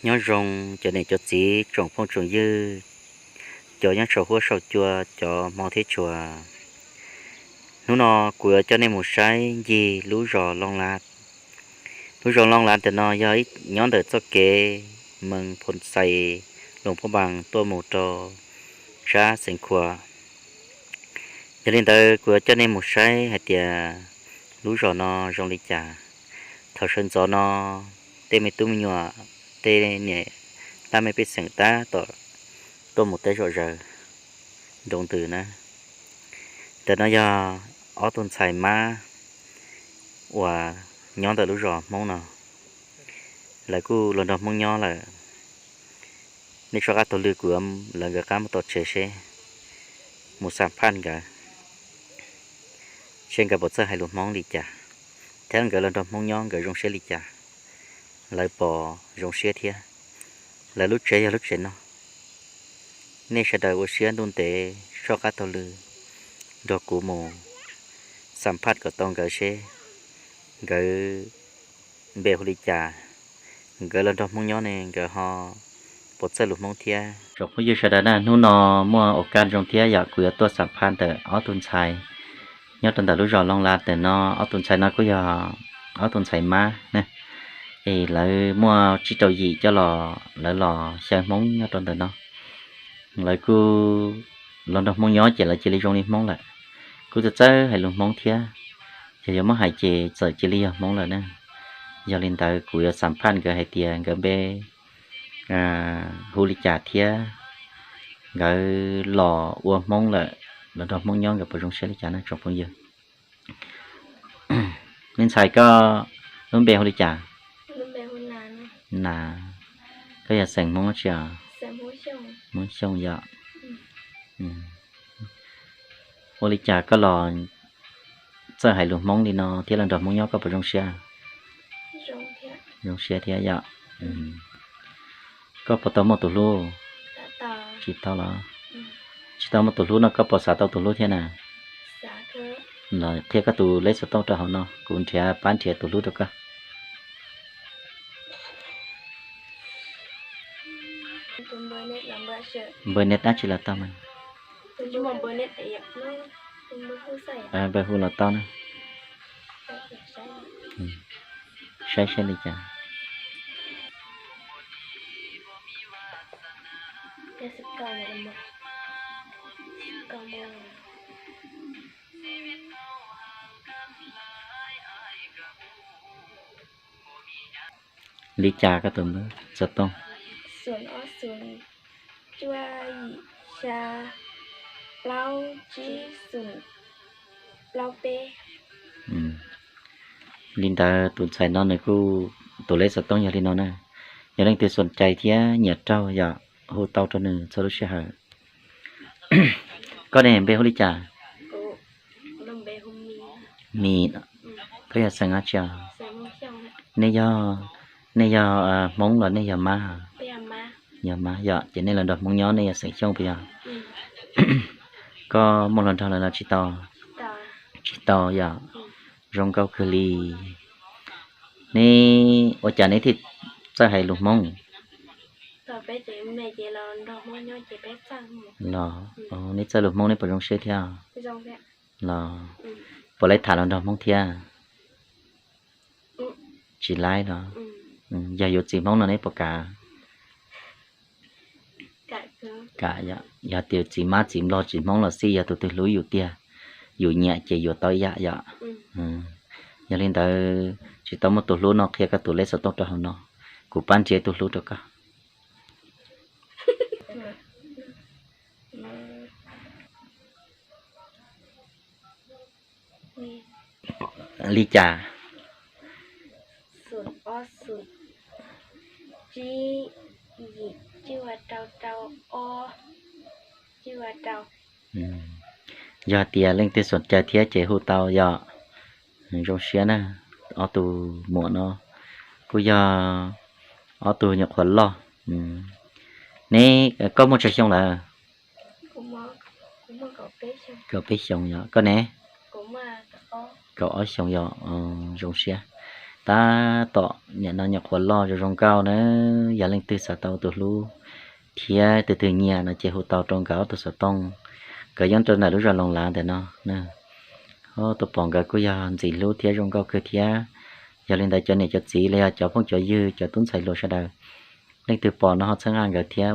Nyob zoo cov niam cov txiv tsoom phooj tsoom ywg, cov nyob saum huab saum cua, cov hmov thiab tshua. Hnub no kuv yuav coj nej mus saib ncig lub zos Looj Lab. Lub zos Looj Lab ntawm no yog nyob ntawm txoj kev Mees Phoo Xais, Loos Phob Npaas tuaj mus rau sab Xeev Khuam. Yog li ntawd kuv yuav coj nej mus saib hais tias lub zos no zoo li cas. Thaum sawv ntxov no tej me tub me nyuam, tej niam tab me pej xeem tab tom tuaj mus teb zom zaws nroo ntws na. Ntawm no yog ob tug ntxhais mab uas nyob ntawm lub zos Hmoob no, lawv kuj los nrog Hmoob nyob lawm. Nej soj qab taug lw kuv, lawv nkawd qab mus tom tsev seb, mus xam phaj nkawd seb nkawd puas txawj hais lus Hmoob li cas, thiab nkawd los nrog Hmoob nyob nkawd zoo siab li cas, lawv puas zoo siab thiab. Lawv lub tsev yog lub tsev no. Nej sawv daws ua siab ntuj ntev soj qab taug lw nrog kuv mus xam phaj kom tau nkawd seb nkawd npe hu li cas, nkawd los nrog Hmoob nyob ne nkawd ho puas txawj lus Hmoob thiab. Tsoom phooj ywg sawv daws na, hnub no muaj ua kaj zoo thiab yom, kuv yuav tuaj xam phaj ntawm ob tug ntxhais nyob rau ntawm lub zos Looj Lab ntawm no. Ob tug ntxhais no kuj yog ob tug ntxhais mab na, es lawv muaj tsib rau yim coj los, lawv los xyaw Hmoob nyob rau ntawm no. Lawv kuj los nrog Hmoob nyob ces lawv cia li zoo li Hmoob lawm, kuj txawj txawj hais lus Hmoob thiab. Yog yuav muab hais ces txawm cia li yog Hmoob lawm na. Yog li ntawd kuv yuav xam phaj nkawd hais tias nkawd npe hu li cas thiab nkawd los ua Hmoob lawm, los nrog Hmoob nyob nkawd puas zoo siab li cas na tsoom phooj ywg. Me ntxhais, koj lub npe hu li cas? Nas. Koj yog xeem Hmoob tsi os? Hmoob Xyooj yom. Ua li cas koj los txawj hais lus Hmoob li no thiab los nrog Hmoob nyob koj puas zoo siab? Zoo siab thiab yom. Koj puas tau muaj tus hlub? Tsis tau los? Tsis tau muaj tus hlub no koj puas xav tau tus hlub thiab na? Los qhia koj tus lej xov tooj rau hauv no kuv nrhiav pab nrhiav tus hlub rau koj. Npawb nej dab tsi los tau mas. Npawb hu los tau na. Saib saib li cas. Li cas koj tus npawb xov tooj? Li ntawd tus ntxhais no nws kuj tus lej xov tooj yog li no na. Yog leej twg xoom cai thiab nyiam raug yom, hu tau rau nws txhua lub sij hawm. Koj ne npe hu li cas? Mis. Koj yog xeem dab tsi os? Nej yog, nej yog Hmoob los nej yog Mab? Yog Mab yom, ces nej los nrog Hmoob nyob nej yog xeem Xyooj puas yog? Koj muaj hluas nraug lawm los tsis tau? Tsis tau yom. Zoo nkauj kawg li. Neb ua cas neb thiaj txawj hais lus Hmoob? Los, neb txawj lus Hmoob neb puas zoo siab thiab? Los, puas laib tham los nrog Hmoob thiab? Tsis laib los? Yog yuav txiv Hmoob no neb puas kam? Kam yom, yog tias txiv Mab txiv Nplog txiv Hmoob los xij yog tus twg hlub yus tiag, yus nyiam ces yuav tau ib yam yom. Yog li ntawd tsis tau muaj tus hlub no qhia koj tus lej xov tooj rau hauv no, kuv pab nrhiav tus hlub rau koj. Li cas? Yog tias leej twg xoom cai thiab ces hu tau yom. Zoo siab na, ob tug muam no kuj yog ob tug nyuam qhuav loj. Neb, koj muaj tsawg xyoo lawm? Kaum peb xyoo yom, koj ne? Kaum ob xyoo yom, zoo siab. Tab tom nim no nyuam qhuav loj zoo zoo nkauj na. Yog leej twg xav tau tus hlub thiab tus twg nyiam no ces hu tau rau nkawd ob tug xov tooj. Nkawd nyob rau ntawm lub zos Loos Lav ntawm no. Tus pom nkawd kuj yog ntxim hlub thiab zoo nkauj kawg thiab. Yog li ntawd cov niam cov txiv los yog cov phooj cov ywg cov tub ntxhais hluas sawv daws, leej twg pom no ho txhawb nqa nkawd thiab.